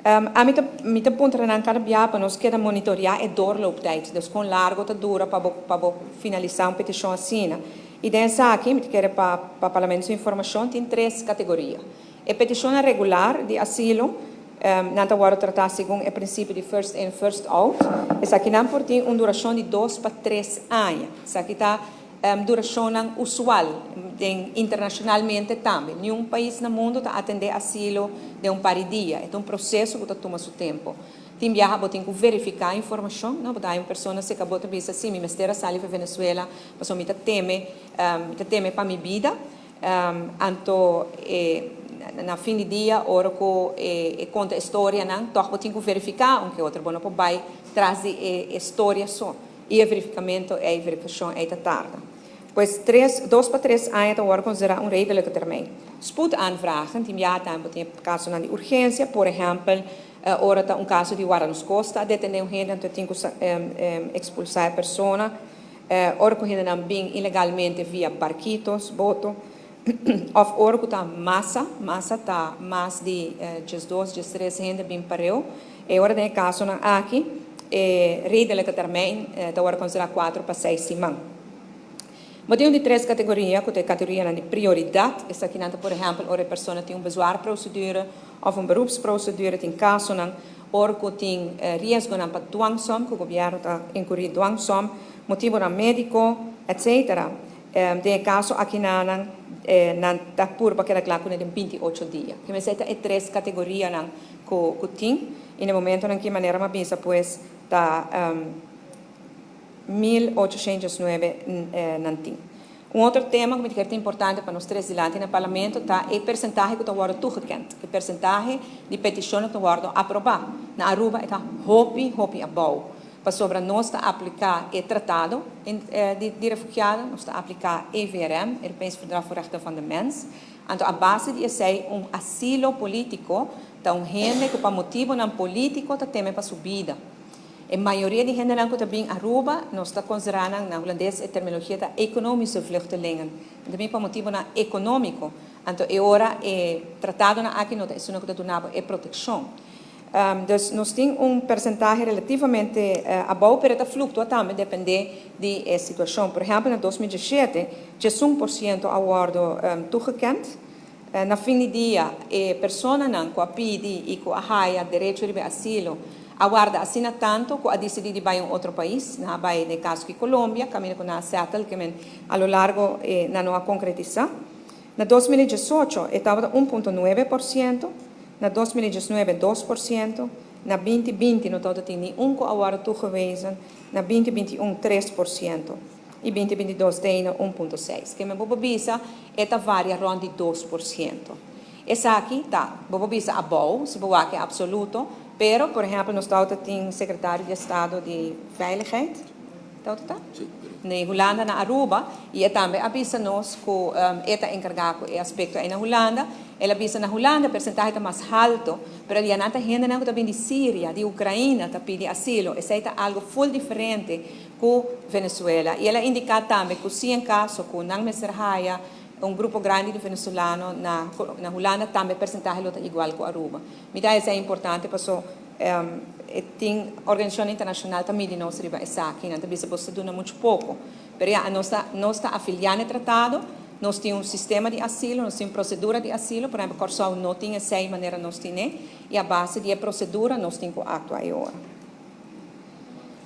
Ami ta mi ta puntra nan kada bia pa nos keda monitoreá e doorlooptijd, dus kon largo ta dura pa bo finalisá un petishon asina. I den esaki, mi ta kere pa Parlamento su informashon, tin tres kategoria. E petishon regular di asilo, nan ta wòrdu tratá segun e prinsipio di first in, first out. Esakinan por tin un durashon di 2 pa 3 aña. Esaki ta durashon usual internashonalmente tambe. Ningun pais na mundu ta atendé asilo den un par di dia. E un proseso ku ta tuma su tempu. Tin biaha bo tin ku verifiká informashon, no? Bo un persona se kaba bisa si mi mester a sali pa Venezuela, pasobra mi ta teme pa mi bida. Anto na fin di dia, ora ku e konta historia nan, toch bo tin ku verifiká un ku otro, bo no por bai tras di e historia so. I e verifikamentu e verifikashon ei ta tarda. Pues 2 pa 3 aña ta wòrdu konsiderá un redelijke termijn. Spoedaanvragen, tin biaha tambe tin kaso di urgensia, por ehèmpel, ora ta un kaso di Guarda nos Costa, detené un hende, anto tin ku ekspulsá e persona. Ora ku hende nan bin ilegalmente via barkitos, boto, òf ora ku ta massa, massa ta mas di 12, 13 hende bin pareu. E ora den kaso nan aki, redelijke termijn, ta wòrdu konsiderá 4 pa 6 siman. Ma tin di tres kategoria, ku ta kategoria di prioridat. Esakinan, por ehèmpel, ora e persona tin un bezwaarprocedure òf un beroepsprocedure, tin kaso nan, ora ku tin riesgo nan pa dwangsom, ku gobièrnu ta inkurí dwangsom, motivo nan médiko, etc. Den kaso aki nan ta purba keda kla kuné den 28 dia. Ke men e tres kategoria nan ku tin, i na momento nan ki manera m'a bisa, pues ta 1809 nan tin. Un otro tema ku mi ta importante pa nos trese dilanti na Parlamento ta e porsentahe ku ta wòrdu toegekend. E porsentahe di petishon ku ta wòrdu aprobá. Na Aruba ta hopi, hopi abou. Pasobra nos ta apliká e tratado di refugiado, nos ta apliká EVRM, Europees Verdrag voor Rechten van de Mens. Anto, a base di esei, un asilo polítiko, ta un hende ku pa motivo nan polítiko ta teme pa su bida. E mayoria di hende ku ta bin Aruba, nos ta konsiderá na hulandes e terminologia ta economische vluchtelingen. Anto, pa motivo nan ekonómiko. Anto, e ora e tratado nan aki no ta esun ku ta duna e protekshon. Dus nos tin un porsentahe relativamente abou, pero ta fluktua tambe, dependé di e situashon. Por ehèmpel, na 2017, 11% a wòrdu toegekend. Na fin di dia, e persona nan ku a pidi i ku a haya derecho di asilo, a warda asina tantu ku a disidí di bai un otro pais, nan a bai den kaso di Colombia, kaminda ku nan a settle, ke men a lo largo nan no a konkretisá. Na 2018, tabata 1,9%, na 2019 2%, na 2020 no tabatin ni un ku a wòrdu toegewezen, na 2021 3% i 2022 tin 1,6. Ke men bo bisa, e ta varia rònt di 2%. Esaki ta, bo bisa abou, si bo wak absoluto, pero, por ehèmpel, nos tin sekretario di Estado di Veiligheid, ta ta? Si. Na Hulanda, na Aruba, i tambe a bisa nos ku e ta enkargá ku e aspekto ei na Hulanda. El a bisa na Hulanda, e porsentahe ta mas haltu, pero ya nan ta hende nan ku bin di Siria, di Ukraina, ta pidi asilo. Esei ta algu full diferente ku Venezuela. I el a indiká tambe ku si en kaso ku nan mester haya un grupo grandi di venezolano na Hulanda, tambe e porsentahe ta igual ku Aruba. Mi ta esei importante paso tin organisashon internashonal tambe di nos riba esaki, nan ta bisa boso ta duna muchu poko. Pero ya, nos ta afiliá na tratado, nos tin un sistema di asilo, nos tin prosedura di asilo, por ehèmpel, Kòrsou no tin esei manera nos tin, i a base di prosedura nos tin ku aktua awor.